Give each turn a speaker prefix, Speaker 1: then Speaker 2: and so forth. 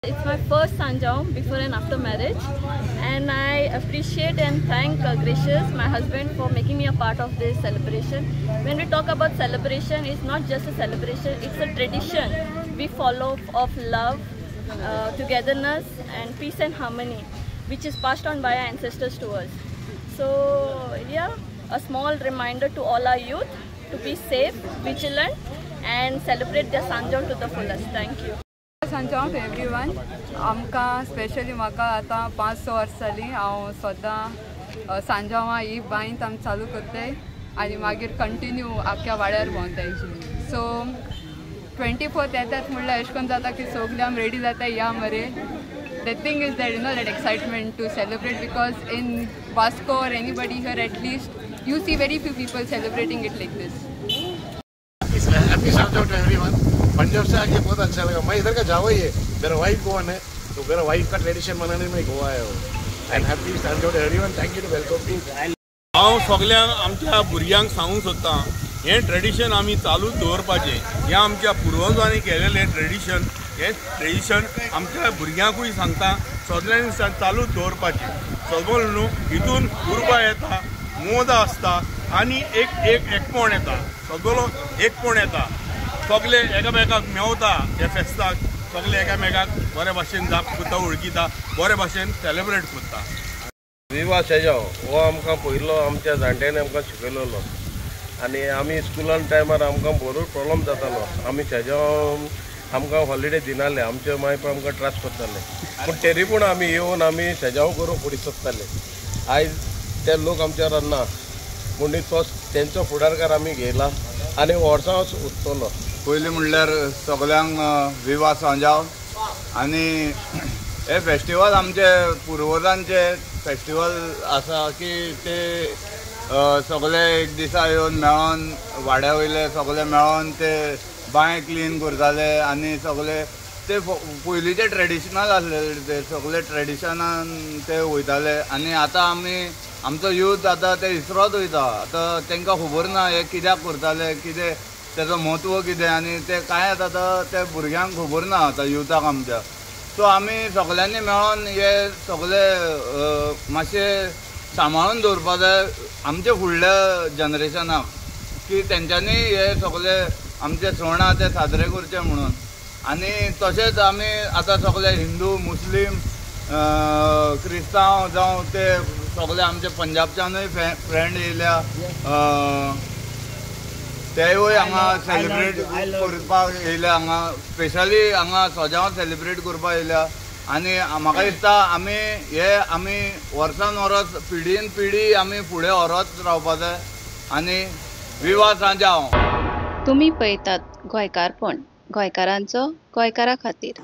Speaker 1: It's my first Sanjao before and after marriage, and I appreciate and thank Gracious, my husband, for making me a part of this celebration. When we talk about celebration, it's not just a celebration, it's a tradition we follow of love, togetherness and peace and harmony, which is passed on by our ancestors to us. So yeah, a small reminder to all our youth to be safe, vigilant and celebrate their Sanjao to the fullest. Thank you.
Speaker 2: Sanjao to everyone. आमकां specially म्हाका आतां 5-6 वर्स जालीं हांव सदां सांजांवां ही बांयत आमी चालू करताय आनी मागीर कंटिन्यू आख्ख्या वाड्यार भोंवताय. सो 24 येतात म्हणल्यार अशें करून जाता की सगळे आमी रेडी जाताय या मरे. The thing is that you know that excitement to celebrate, because in Vasco or anybody here at least you see very few people celebrating it like this.
Speaker 3: Happy Sanjao to everyone. Punjab से आके बहुत अच्छा लगा. मैं इधर का जावा ही है, मेरा wife Goan है, तो मेरा वाइफ का ट्रेडिशन मनाने में गोवा आया हूँ. And happy Sanjao to everyone. Thank you to welcome me.
Speaker 4: हांव सगळ्यांक आमच्या भुरग्यांक सांगूंक सोदतां, हें ट्रेडिशन आमी चालूच दवरपाचें. हें आमच्या पुर्वजांनी केलेलें ट्रेडिशन, हें ट्रेडिशन आमच्या भुरग्यांकूय सांगता, सगळ्यांनी चालूच दवरपाचें. सगळो न्हू हितून उर्बा येता, मोदा आसता आनी एक एक एकपण येता, सगळो एकपण येता, सगळे एकामेकाक मेवता. हे फेस्ताक सगळे एकामेकाक बरे भाशेन जाप करता, वळखिता, बरे भाशेन सेलेब्रेट करता.
Speaker 5: विवा शेजांव हो आमकां पयलो आमच्या जाणट्यांनी आमकां शिकयलेलो आनी आमी स्कुलान टायमार आमकां बरो प्रॉब्लम जातालो. आमी शेजांव आमकां हॉलिडे दिनाले, आमचे माय बापूय आमकां त्रास करताले, पूण तरी पूण आमी येवन आमी शेजांव करूंक फुडें सोदताले. आयज ते लोक आमच्या ना म्हणून तो तेंचो फुडारकार आमी घेयला आनी वर्सां उरतलो.
Speaker 6: पयलीं म्हणल्यार सगळ्यांक विवा सांजांव आनी हे फेस्टिवल आमचे पुर्वजांचे फेस्टिवल आसा की ते सगळे एक दिसा येवन मेळोन वाड्या वयले सगळे मेळोन ते बांय क्लीन करताले आनी सगळे ते पयलींचे ट्रेडिशनल आसलेले, ते सगळे ट्रेडिशनान ते वयताले. आनी आतां आमी आमचो यूथ आतां ते इसरोत वयता, आतां तांकां खबर ना हे कित्याक करताले, कितें तेजो म्हत्व कितें, आनी ते कांय आतां ते भुरग्यांक खबर ना आतां युथाक आमच्या. सो आमी सगळ्यांनी मेळोन हे सगळे मातशे सांबाळून दवरपा जाय आमच्या फुडल्या जनरेशनाक, की तेंच्यांनी हे सगळे आमचे सण आहा ते साजरे करचे म्हणून. आनी तशेंच आमी आतां सगळे हिंदू, मुस्लीम, क्रिस्तांव जावं ते सगळे आमचे पंजाबच्यानूय फ्रेंड येयल्या, तेवूय हांगा सेलिब्रेट करपाक येयल्या, हांगा स्पेशली हांगा सोजांव सेलिब्रेट करपाक येयल्या. आनी म्हाका दिसता आमी हे आमी वर्सान वर्स पिढीन पिढी आमी फुडें व्हरत रावपा जाय. आनी विवा सांजांव.
Speaker 7: तुमी पळयतात गोंयकारपण, गोंयकारांचो गोंयकारा खातीर.